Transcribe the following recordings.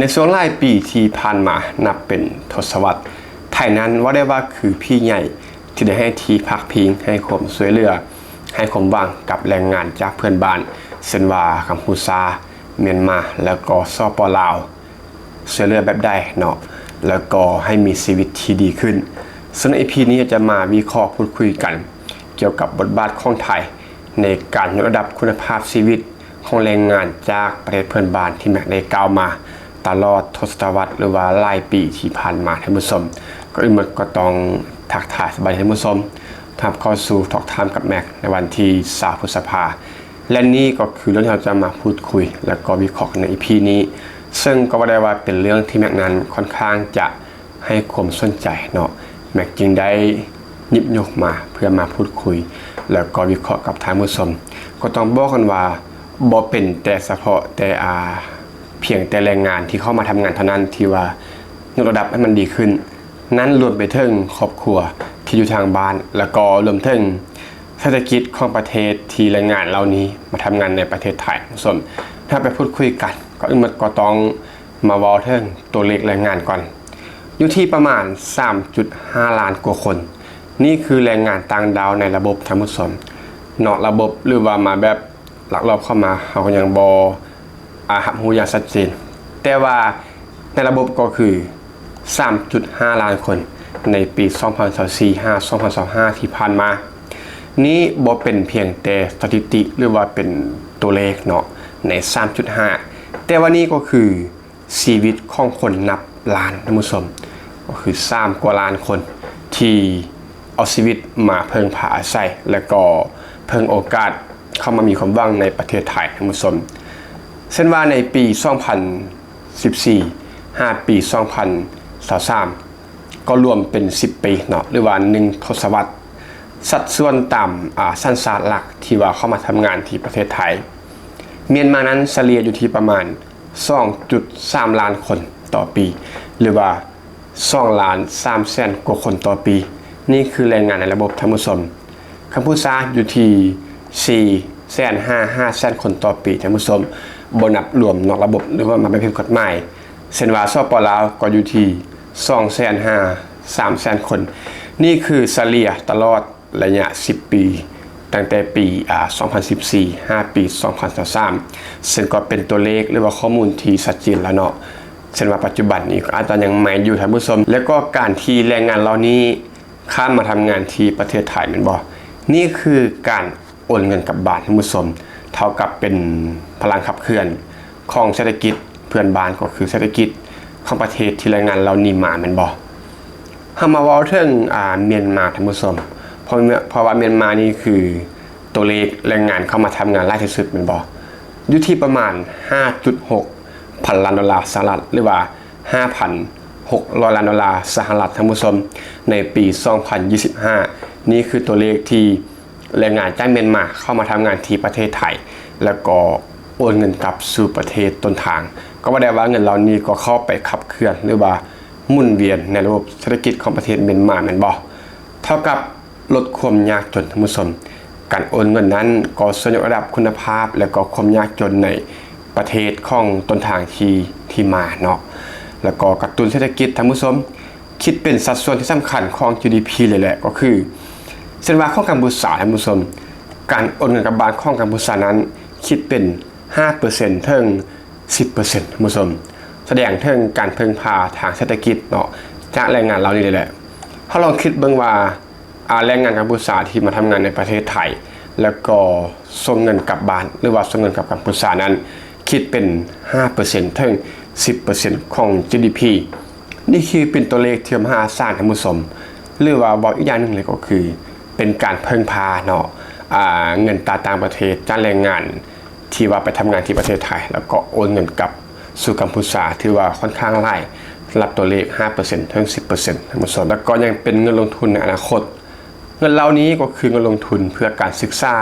ໃນຊ່ວງຫຼາຍປີທີ່ຜ່ານມາ ນັບເປັນທົດສະວັດ, ໄທນັ້ນເວົ້າໄດ້ວ່າຄືພີ່ໃຫຍ່ທີ່ໄດ້ໃຫ້ທີ່ພັກພິງ, ໃຫ້ຄວາມຊ່ວຍເຫຼືອ, ໃຫ້ຄວາມຫວັງກັບແຮງງານຈາກເພື່ອນບ້ານ ເຊັ່ນວ່າກຳພູຊາ, ມຽນມາ ແລ້ວກໍ ສປປ ລາວ ຊ່ວຍເຫຼືອແບບໃດເນາະ ແລ້ວກໍໃຫ້ມີຊີວິດທີ່ດີຂຶ້ນ. ເຊິ່ງໃນອີພີນີ້ຈະມາວິເຄາະພູດຄຸຍກັນ ກ່ຽວກັບບົດບາດຂອງໄທໃນການຍົກລະດັບຄຸນນະພາບຊີວິດຂອງແຮງງານຈາກປະເທດເພື່ອນບ້ານທີ່ແມັກໄດ້ກ່າວມາຕະຫຼອດທົດສະວັດ ຫຼືວ່າຫຼາຍປີທີ່ຜ່ານມາ. ທ່ານຜູ້ຊົມ, ກ່ອນອື່ນໝົດກໍຕ້ອງທັກທາຍສະບາຍດີທ່ານຜູ້ຊົມ, ຮັບເຂົ້າສູ່ Talk Time ກັບແມັກ ໃນວັນທີຊາວ ພຶດສະພາ. ແລະນີ້ກໍຄືເລື່ອງທີ່ເຮົາຈະມາພູດຄຸຍ ແລ້ວກໍວິເຄາະກັນໃນອີພີນີ້, ເຊິ່ງກໍວ່າໄດ້ວ່າເປັນເລື່ອງທີ່ແມັກນັ້ນຄ່ອນຂ້າງຈະໃຫ້ຄວາມສົນໃຈເນາະ, ແມັກຈຶ່ງໄດ້ຫຍິບຍົກມາເພື່ອມາພູດຄຸຍ ແລ້ວກໍວິເຄາະກັບທ່ານຜູ້ຊົມ. ກໍຕ້ອງບອກກັນວ່າບໍ່ເປັນແຕ່ສະເພາະແຕ່ ອາ ພຽງແຕ່ແຮງງານທີ່ເຂົ້າມາທຳງານເທົ່ານັ້ນທີ່ວ່າຍົກລະດັບໃຫ້ມັນດີຂຶ້ນ, ນັ້ນລວມໄປເຖິງຄອບຄົວທີ່ຢູ່ທາງບ້ານ ແລ້ວກໍລວມເຖິງເສດຖະກິດຂອງປະເທດທີ່ແຮງງານເຫຼົ່ານີ້ມາທຳງານໃນປະເທດໄທ. ທ່ານຜູ້ຊົມ, ຖ້າໄປພູດຄຸຍກັນ, ກ່ອນອື່ນໝົດກໍຕ້ອງມາເວົ້າເຖິງຕົວເລກແຮງງານກ່ອນ, ຢູ່ທີ່ປະມານສາມຈຸດຫ້າລ້ານກວ່າຄົນ. ນີ້ຄືແຮງງານຕ່າງດ້າວໃນລະບົບ, ທ່ານຜູ້ຊົມ, ນອກລະບົບ ຫຼືວ່າມາແບບ ລັກລອບເຂົ້າມາ ເຮົາກໍຍັງບໍ່ ອາ ຮັບຮູ້ຢ່າງຊັດເຈນ. ແຕ່ວ່າໃນລະບົບກໍຄືສາມຈຸດຫ້າລ້ານຄົນ ໃນປີສອງພັນຊາວສີ່ ຫາ ສອງພັນຊາວຫ້າ ທີ່ຜ່ານມາ. ນີ້ບໍ່ເປັນພຽງແຕ່ສະຖິຕິ ຫຼືວ່າເປັນຕົວເລກເນາະ ໃນສາມຈຸດຫ້າ, ແຕ່ວ່ານີ້ກໍຄື ຊີວິດຂອງຄົນນັບລ້ານ, ທ່ານຜູ້ຊົມ, ກໍຄືສາມກວ່າລ້ານຄົນທີ່ເອົາຊີວິດມາເພິ່ງພາອາໄສ ແລະກໍເພິ່ງໂອກາດເຂົ້າມາມີຄວາມຫວັງໃນປະເທດໄທ, ທ່ານຜູ້ຊົມ. ເຊັ່ນວ່າໃນປີສອງພັນສິບສີ່ ຫາປີສອງພັນຊາວສາມ ກໍລວມເປັນສິບປີເນາະ ຫຼືວ່າໜຶ່ງທົດສະວັດ, ສັດສ່ວນຕາມ ອາ ສັນຊາດຫຼັກທີ່ວ່າເຂົ້າມາທຳງານທີ່ປະເທດໄທ, ມຽນມານັ້ນສະເລ່ຍຢູ່ທີ່ປະມານສອງຈຸດສາມລ້ານຄົນຕໍ່ປີ ຫຼືວ່າສອງລ້ານສາມແສນກວ່າຄົນຕໍ່ປີ. ນີ້ຄືແຮງງານໃນລະບົບ, ທ່ານຜູ້ຊົມ. ກຳພູຊາຢູ່ທີ່ສີ່ແສນຫ້າ ຫ້າແສນຄົນຕໍ່ປີ, ທ່ານຜູ້ຊົມ, ບໍ່ນັບລວມນອກລະບົບ ຫຼືວ່າມາແບບຜິດກົດໝາຍ. ເຊັ່ນວ່າ ສປປ ລາວ ກໍຢູ່ທີ່ສອງແສນຫ້າ ສາມແສນຄົນ. ນີ້ຄືສະເລ່ຍຕະຫຼອດໄລຍະສິບປີ, ຕັ້ງແຕ່ປີ ອາ ສອງພັນສິບສີ່ ຫາປີສອງພັນຊາວສາມ ເຊິ່ງກໍເປັນຕົວເລກ ຫຼືວ່າຂໍ້ມູນທີ່ຊັດເຈນແລ້ວເນາະ. ເຊັ່ນວ່າປັດຈຸບັນນີ້ກໍອາດຈະຍັງໃໝ່ຢູ່, ທ່ານຜູ້ຊົມ. ແລ້ວກໍການທີ່ແຮງງານເຫຼົ່ານີ້ຂ້າມມາທຳງານທີ່ປະເທດໄທແມ່ນບໍ່? ນີ້ຄືການ ໂອນເງິນກັບບ້ານ, ທ່ານຜູ້ຊົມ, ເທົ່າກັບເປັນພະລັງຂັບເຄື່ອນຂອງເສດຖະກິດເພື່ອນບ້ານ, ກໍຄືເສດຖະກິດຂອງປະເທດທີ່ແຮງງານເຫຼົ່ານີ້ມາ, ແມ່ນບໍ່? ເຮົາມາເວົ້າເຖິງ ອາ ມຽນມາ, ທ່ານຜູ້ຊົມ, ເພາະ ເພາະວ່າມຽນມານີ້ຄືຕົວເລກແຮງງານເຂົ້າມາທຳງານຫຼາຍທີ່ສຸດ, ແມ່ນບໍ່? ຢູ່ທີ່ປະມານຫ້າຈຸດຫົກພັນລ້ານໂດລາສະຫະລັດ ຫຼືວ່າ ຫ້າພັນຫົກຮ້ອຍລ້ານໂດລາສະຫະລັດ, ທ່ານຜູ້ຊົມ, ໃນປີສອງພັນຊາວຫ້າ. ນີ້ຄືຕົວເລກທີ່ແຮງງານຈາກມຽນມາເຂົ້າມາທຳງານທີ່ປະເທດໄທ ແລ້ວກໍໂອນເງິນກັບສູ່ປະເທດຕົ້ນທາງ. ກໍວ່າໄດ້ວ່າເງິນເຫຼົ່ານີ້ກໍເຂົ້າໄປຂັບເຄື່ອນ ຫຼືວ່າໝູນວຽນໃນລະບົບເສດຖະກິດຂອງປະເທດມຽນມາ, ແມ່ນບໍ່? ເທົ່າກັບ ລົດຄວາມຍາກຈົນ, ທ່ານຜູ້ຊົມ. ການໂອນເງິນນັ້ນກໍຊ່ວຍຍົກລະດັບຄຸນນະພາບ ແລະກໍຄວາມຍາກຈົນໃນປະເທດຂອງຕົ້ນທາງທີ່ ທີ່ມາເນາະ, ແລ້ວກໍກະຕຸ້ນເສດຖະກິດ, ທ່ານຜູ້ຊົມ. ຄິດເປັນສັດສ່ວນທີ່ສຳຄັນຂອງ ຈີ ດີ ພີ ເລີຍແຫຼະ, ກໍຄື ເຊັ່ນວ່າຂອງກຳພູຊາ, ທ່ານຜູ້ຊົມ, ການໂອນເງິນກັບບ້ານຂອງກຳພູຊານັ້ນ ຄິດເປັນຫ້າເປີເຊັນເຖິງສິບເປີເຊັນ, ທ່ານຜູ້ຊົມ, ສະແດງເຖິງການເພິ່ງພາທາງເສດຖະກິດເນາະ ຈາກແຮງງານເຫຼົ່ານີ້ເລີຍແຫຼະ. ເຮົາລອງຄິດເບິ່ງວ່າ ອາ ແຮງງານກຳພູຊາທີ່ມາທຳງານໃນປະເທດໄທ ແລ້ວກໍສົ່ງເງິນກັບບ້ານ ຫຼືວ່າສົ່ງເງິນກັບກຳພູຊານັ້ນ ຄິດເປັນຫ້າເປີເຊັນເຖິງສິບເປີເຊັນຂອງ ຈີ ດີ ພີ. ນີ້ຄືເປັນຕົວເລກທີ່ມະຫາສານ, ທ່ານຜູ້ຊົມ, ຫຼືວ່າເວົ້າອີກຢ່າງໜຶ່ງເລີຍກໍຄື ເປັນການເພິ່ງພາເນາະ ອາ ເງິນຕາຕ່າງປະເທດຈາກແຮງງານ ທີ່ວ່າໄປທຳງານທີ່ປະເທດໄທ ແລ້ວກໍໂອນເງິນກັບສູ່ກຳພູຊາ ຖືວ່າຄ່ອນຂ້າງຫຼາຍ ສຳລັບຕົວເລກຫ້າເປີເຊັນເຖິງສິບເປີເຊັນ, ທ່ານຜູ້ຊົມ. ແລ້ວກໍຍັງເປັນເງິນລົງທຶນໃນອະນາຄົດ. ເງິນເຫຼົ່ານີ້ກໍຄືເງິນລົງທຶນເພື່ອການສຶກສາ,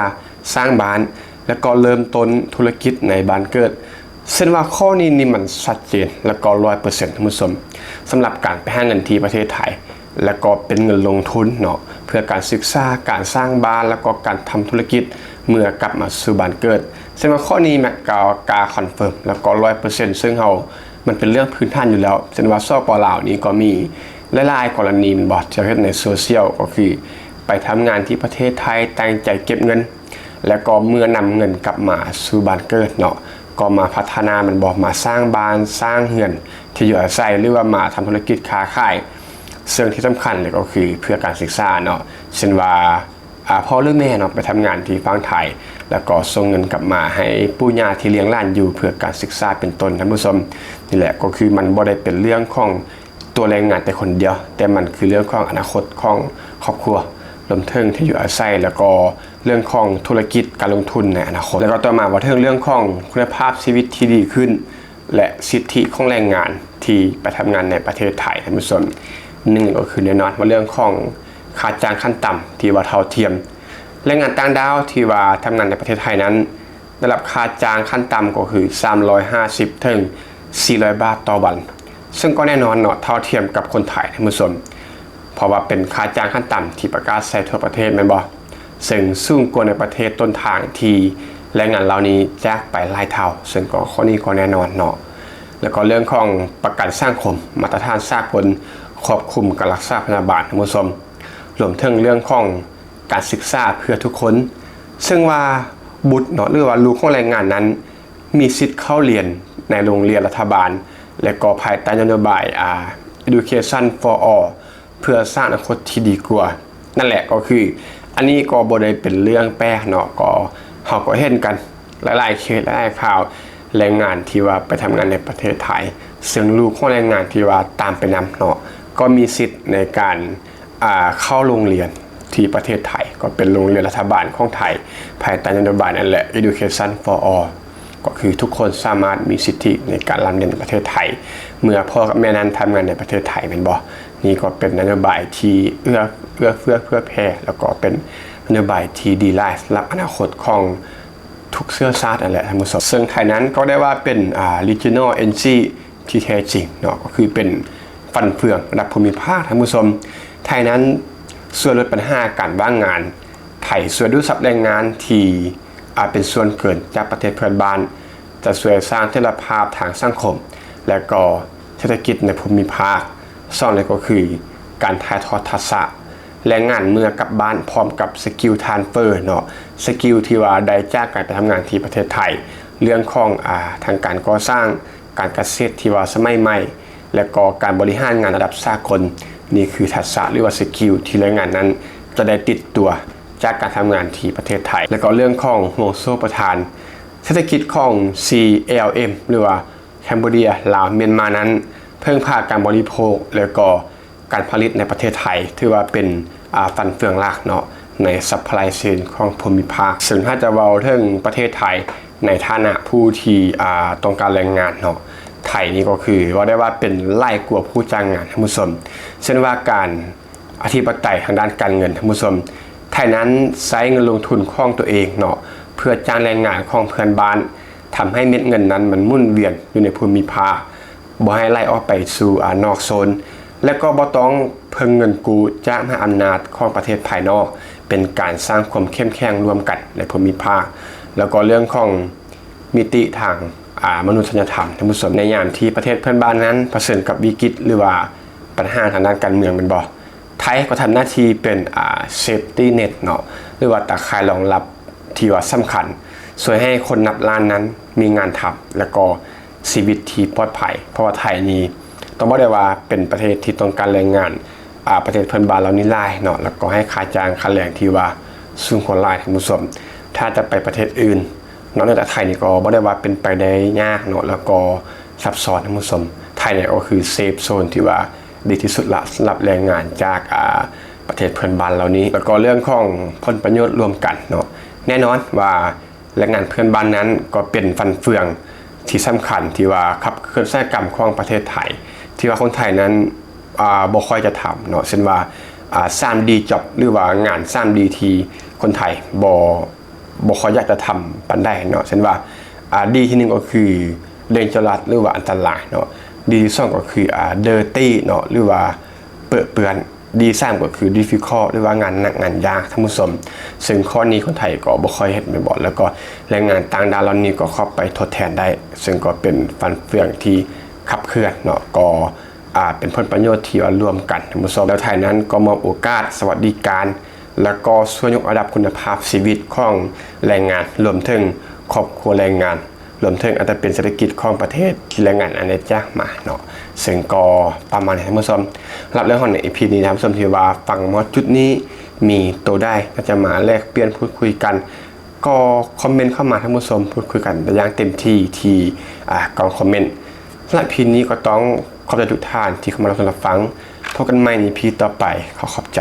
ສ້າງບ້ານ ແລ້ວກໍເລີ່ມຕົ້ນທຸລະກິດໃນບ້ານເກີດ. ເຊັ່ນວ່າຂໍ້ນີ້ນີ້ມັນຊັດເຈນ ແລ້ວກໍຮ້ອຍເປີເຊັນ, ທ່ານຜູ້ຊົມ, ສຳລັບການໄປຫາເງິນທີ່ປະເທດໄທ. ແລ້ວກໍເປັນເງິນລົງທຶນເນາະ ເພື່ອການສຶກສາ, ການສ້າງບ້ານ ແລ້ວກໍການທຳທຸລະກິດເມື່ອກັບມາສູ່ບ້ານເກີດ. ເຊິ່ງວ່າຂໍ້ນີ້ແມັກກໍກ້າຄອນເຟີມ ແລ້ວກໍຮ້ອຍເປີເຊັນ ເຊິ່ງເຮົາ ມັນເປັນເລື່ອງພື້ນຖານຢູ່ແລ້ວ. ເຊັ່ນວ່າ ສປປ ລາວນີ້ກໍມີຫຼາຍໆກໍລະນີແມ່ນບໍ່ ທີ່ເຮົາເຫັນໃນໂຊຊຽວ ກໍຄືໄປທຳງານທີ່ປະເທດໄທ ຕັ້ງໃຈເກັບເງິນ ແລ້ວກໍເມືອນຳເງິນກັບມາສູ່ບ້ານເກີດເນາະ ກໍມາພັດທະນາແມ່ນບໍ່ ມາສ້າງບ້ານສ້າງເຮືອນທີ່ຢູ່ອາໄສ ຫຼືວ່າມາທຳທຸລະກິດຄ້າຂາຍ ເຊິ່ງທີ່ສຳຄັນເລີຍກໍຄືເພື່ອການສຶກສາເນາະ. ເຊັ່ນວ່າ ອາ ພໍ່ຫຼືແມ່ເນາະ ໄປທຳງານທີ່ຝັ່ງໄທ ແລ້ວກໍສົ່ງເງິນກັບມາໃຫ້ປູ່ຍ່າທີ່ລ້ຽງຫຼານຢູ່ເພື່ອການສຶກສາເປັນຕົ້ນ ທ່ານຜູ້ຊົມ. ນີ້ແຫຼະ ກໍຄືມັນບໍ່ໄດ້ເປັນເລື່ອງຂອງຕົວແຮງງານແຕ່ຄົນດຽວ ແຕ່ມັນຄືເລື່ອງຂອງອະນາຄົດຂອງຄອບຄົວ ລວມເຖິງທີ່ຢູ່ອາໄສ ແລ້ວກໍເລື່ອງຂອງທຸລະກິດການລົງທຶນໃນອະນາຄົດ. ແລ້ວກໍຕໍ່ມາເວົ້າເຖິງເລື່ອງຂອງຄຸນນະພາບຊີວິດທີ່ດີຂຶ້ນ ແລະ ສິດທິຂອງແຮງງານທີ່ໄປທຳງານໃນປະເທດໄທ ທ່ານຜູ້ຊົມ. ໜຶ່ງກໍຄືແນ່ນອນວ່າເລື່ອງຂອງຄ່າຈ້າງຂັ້ນຕ່ຳທີ່ວ່າເທົ່າທຽມ. ແຮງງານຕ່າງດ້າວທີ່ວ່າທຳງານໃນປະເທດໄທນັ້ນ ໄດ້ຮັບຄ່າຈ້າງຂັ້ນຕ່ຳກໍຄືສາມຮ້ອຍຫ້າສິບເຖິງສີ່ຮ້ອຍບາດຕໍ່ວັນ ເຊິ່ງກໍແນ່ນອນເນາະ ເທົ່າທຽມກັບຄົນໄທ ທ່ານຜູ້ຊົມ. ເພາະວ່າເປັນຄ່າຈ້າງຂັ້ນຕ່ຳທີ່ປະກາດໃຊ້ທົ່ວປະເທດແມ່ນບໍ່? ເຊິ່ງສູງກວ່າໃນປະເທດຕົ້ນທາງທີ່ແຮງງານເຫຼົ່ານີ້ຈາກໄປຫຼາຍເທົ່າ ເຊິ່ງກໍຂໍ້ນີ້ກໍແນ່ນອນເນາະ. ແລ້ວກໍເລື່ອງຂອງປະກັນສັງຄົມ ມາດຕະຖານສາກົນ ຄວບຄຸມການລັກສາພະຍາບານ ທ່ານຜູ້ຊົມ, ລວມເຖິງເລື່ອງຂອງການສຶກສາເພື່ອທຸກຄົນ ເຊິ່ງວ່າບຸດເນາະ ຫຼືວ່າລູກຂອງແຮງງານນັ້ນ ມີສິດເຂົ້າຮຽນໃນໂຮງຮຽນລັດຖະບານ ແລະ ກໍພາຍໃຕ້ນະໂຍບາຍ ອາ Education for All ເພື່ອສ້າງອະນາຄົດທີ່ດີກວ່າ. ນັ້ນແຫຼະ ກໍຄືອັນນີ້ກໍບໍ່ໄດ້ເປັນເລື່ອງແປກເນາະ ກໍເຮົາກໍເຫັນກັນຫຼາຍໆເຄສ ຫຼາຍໆຂ່າວ ແຮງງານທີ່ວ່າໄປທຳງານໃນປະເທດໄທ ເຊິ່ງລູກຂອງແຮງງານທີ່ວ່າຕາມໄປນຳເນາະ ກໍມີສິດໃນການ ອາ ເຂົ້າໂຮງຮຽນທີ່ປະເທດໄທ ກໍເປັນໂຮງຮຽນລັດຖະບານຂອງໄທ ພາຍໃຕ້ນະໂຍບາຍນັ້ນແຫຼະ Education for All ກໍຄືທຸກຄົນສາມາດມີສິດທິໃນການລ່ຳຮຽນໃນປະເທດໄທ ເມື່ອພໍ່ກັບແມ່ນັ້ນທຳງານໃນປະເທດໄທແມ່ນບໍ່? ນີ້ກໍເປັນນະໂຍບາຍທີ່ເອື້ອ ເອື້ອເຟື້ອເຜື່ອແຜ່ ແລ້ວກໍເປັນນະໂຍບາຍທີ່ດີຫຼາຍສຳລັບອະນາຄົດຂອງທຸກເຊື້ອຊາດນັ້ນແຫຼະ ທ່ານຜູ້ຊົມ. ເຊິ່ງໄທນັ້ນກໍໄດ້ວ່າເປັນ ອາ Regional Agency ທີ່ແທ້ຈິງເນາະ ກໍຄືເປັນຟັນເຟືອງລະດັບພູມິພາກ ທ່ານຜູ້ຊົມ. ໄທນັ້ນຊ່ວຍລົດບັນຫາການວ່າງງານ, ໄທຊ່ວຍດູດຊັບແຮງງານທີ່ ອາດເປັນສ່ວນເກີນຈາກປະເທດເພື່ອນບ້ານ, ຈະຊ່ວຍສ້າງເສດຖະພາບທາງສັງຄົມ ແລະ ກໍເສດຖະກິດໃນພູມິພາກ. ສອງເລີຍກໍຄືການຖ່າຍທອດທັກສະແຮງງານເມື່ອກັບບ້ານ ພ້ອມກັບ skill transfer ເນາະ, skill ທີ່ວ່າໄດ້ຈາກການໄປທຳງານທີ່ປະເທດໄທ, ເລື່ອງຂອງ ອາ ທາງການກໍ່ສ້າງ, ການກະເສດທີ່ວ່າສະໄໝໃໝ່ ແລະ ກໍການບໍລິຫານງານລະດັບສາກົນ. ນີ້ຄືທັກສະ ຫຼືວ່າ skill ທີ່ແຮງງານນັ້ນຈະໄດ້ຕິດຕົວຈາກການທຳງານທີ່ປະເທດໄທ. ແລະ ກໍເລື່ອງຂອງຫ່ວງໂສ້ປະທານເສດຖະກິດຂອງ CLM ຫຼືວ່າ Cambodia, Laos, Myanmar ນັ້ນ ເພິ່ງພາການບໍລິໂພກ ແລະ ກໍ ການຜະລິດໃນປະເທດໄທ ຖືວ່າເປັນ ອາ ຟັນເຟືອງຫຼັກເນາະ ໃນ supply chain ຂອງພູມິພາກ. ເຊິ່ງຖ້າຈະເວົ້າເຖິງປະເທດໄທໃນຖານະຜູ້ທີ່ ອາ ຕ້ອງການແຮງງານເນາະ, ໄທນີ້ກໍຄືເວົ້າໄດ້ວ່າເປັນຫຼາຍກວ່າຜູ້ຈ້າງງານ ທ່ານຜູ້ຊົມ. ເຊັ່ນວ່າການອະທິປະໄຕທາງດ້ານການເງິນ ທ່ານຜູ້ຊົມ, ໄທນັ້ນໃຊ້ເງິນລົງທຶນຂອງຕົວເອງເນາະ ເພື່ອຈ້າງແຮງງານຂອງເພື່ອນບ້ານ, ທຳໃຫ້ເມັດເງິນນັ້ນມັນໝູນວຽນຢູ່ໃນພູມິພາກ. ບໍ່ໃຫ້ໄຫຼອອກໄປສູ່ ອາ ນອກໂຊນ ແລະ ກໍບໍ່ຕ້ອງເພິ່ງເງິນກູ້ຈາກມະຫາອຳນາດຂອງປະເທດພາຍນອກ, ເປັນການສ້າງຄວາມເຂັ້ມແຂງຮ່ວມກັນໃນພູມິພາກ. ແລ້ວກໍເລື່ອງຂອງມິຕິທາງ ອາ ມະນຸດສະຍະທຳ ທ່ານຜູ້ຊົມ, ໃນຍາມທີ່ປະເທດເພື່ອນບ້ານນັ້ນປະເຊີນກັບວິກິດ ຫຼືວ່າບັນຫາທາງດ້ານການເມືອງແມ່ນບໍ່? ໄທກໍທຳໜ້າທີ່ເປັນ ອາ safety net ເນາະ ຫຼືວ່າຕາຂ່າຍລອງຮັບທີ່ວ່າສຳຄັນ ຊ່ວຍໃຫ້ຄົນນັບລ້ານນັ້ນມີງານທຳ ແລະ ກໍຊີວິດທີ່ປອດໄພ. ເພາະວ່າໄທນີ້ຕ້ອງບອກໄດ້ວ່າເປັນປະເທດທີ່ຕ້ອງການແຮງງານ ອາ ປະເທດເພື່ອນບ້ານເຫຼົ່ານີ້ຫຼາຍເນາະ ແລ້ວກໍໃຫ້ຄ່າຈ້າງຄ່າແຮງທີ່ວ່າສູງກວ່າຫຼາຍ ທ່ານຜູ້ຊົມ. ຖ້າຈະໄປປະເທດອື່ນ ນອກເໜືອຈາກໄທນີ້ກໍບໍ່ໄດ້ວ່າເປັນໄປໄດ້ຍາກເນາະ ແລ້ວກໍຊັບຊ້ອນ ທ່ານຜູ້ຊົມ. ໄທນີ້ກໍຄື safe zone ທີ່ວ່າດີທີ່ສຸດລະ ສຳລັບແຮງງານຈາກ ອາ ປະເທດເພື່ອນບ້ານເຫຼົ່ານີ້. ແລ້ວກໍເລື່ອງຂອງຜົນປະໂຫຍດລວມກັນເນາະ, ແນ່ນອນວ່າແຮງງານເພື່ອນບ້ານນັ້ນກໍເປັນຟັນເຟືອງທີ່ສຳຄັນທີ່ວ່າຂັບເຄື່ອນອຸດສາຫະກຳຂອງປະເທດໄທ ທີ່ວ່າຄົນໄທນັ້ນ ອາ ບໍ່ຄ່ອຍຈະທຳເນາະ, ເຊັ່ນວ່າ ອາ ສາມດີ job ຫຼືວ່າງານ ສາມດີ ທີ່ຄົນໄທບໍ່ ບໍ່ຄ່ອຍຢາກຈະທຳປານໃດເນາະ. ເຊັ່ນວ່າ ອາ ດີ ທີໜຶ່ງກໍຄືເລັ່ງຈະລັດ ຫຼືວ່າອັນຕະລາຍເນາະ, ດີ ທີສອງກໍຄື ອາ dirty ເນາະ ຫຼືວ່າເປິເປື້ອນ, ດີ ທີສາມກໍຄື difficult ຫຼືວ່າງານໜັກງານຍາກ ທ່ານຜູ້ຊົມ. ເຊິ່ງຂໍ້ນີ້ຄົນໄທກໍບໍ່ຄ່ອຍເຮັດແມ່ນບໍ່, ແລ້ວກໍແຮງງານຕ່າງດ້າວເຫຼົ່ານີ້ກໍເຂົ້າໄປທົດແທນໄດ້, ເຊິ່ງກໍເປັນຟັນເຟືອງທີ່ ຂັບເຄື່ອນເນາະ ກໍ ອ່າ ເປັນຜົນປະໂຫຍດທີ່ວ່າລວມກັນ ທ່ານຜູ້ຊົມ. ແລ້ວທ້າຍນັ້ນກໍມອບໂອກາດສະຫວັດດີການ ແລ້ວກໍຊ່ວຍຍົກລະດັບຄຸນນະພາບຊີວິດຂອງແຮງງານ ລວມເຖິງຄອບຄົວແຮງງານ ລວມເຖິງອັດຕະເປັນເສດຖະກິດຂອງປະເທດທີ່ແຮງງານອາດຈະມາເນາະ. ເຊິ່ງກໍປະມານນີ້ ທ່ານຜູ້ຊົມ. ສຳລັບເລື່ອງຂອງໃນອີພີນີ້ ທ່ານຜູ້ຊົມທີ່ວ່າຟັງມາຮອດຈຸດນີ້ ມີໂຕໃດຢາກຈະມາແລກປ່ຽນພູດຄຸຍກັນ ກໍຄອມເມັນເຂົ້າມາ ທ່ານຜູ້ຊົມ, ພູດຄຸຍກັນໄດ້ຢ່າງເຕັມທີ່ທີ່ ອ່າ ກ່ອງຄອມເມັນ. ສຳລັບອີພີນີ້ກໍຕ້ອງຂອບໃຈທຸກທ່ານທີ່ເຂົ້າມາຮັບຊົມຮັບຟັງ. ພົບກັນໃໝ່ໃນອີພີຕໍ່ໄປ. ຂໍຂອບໃຈ.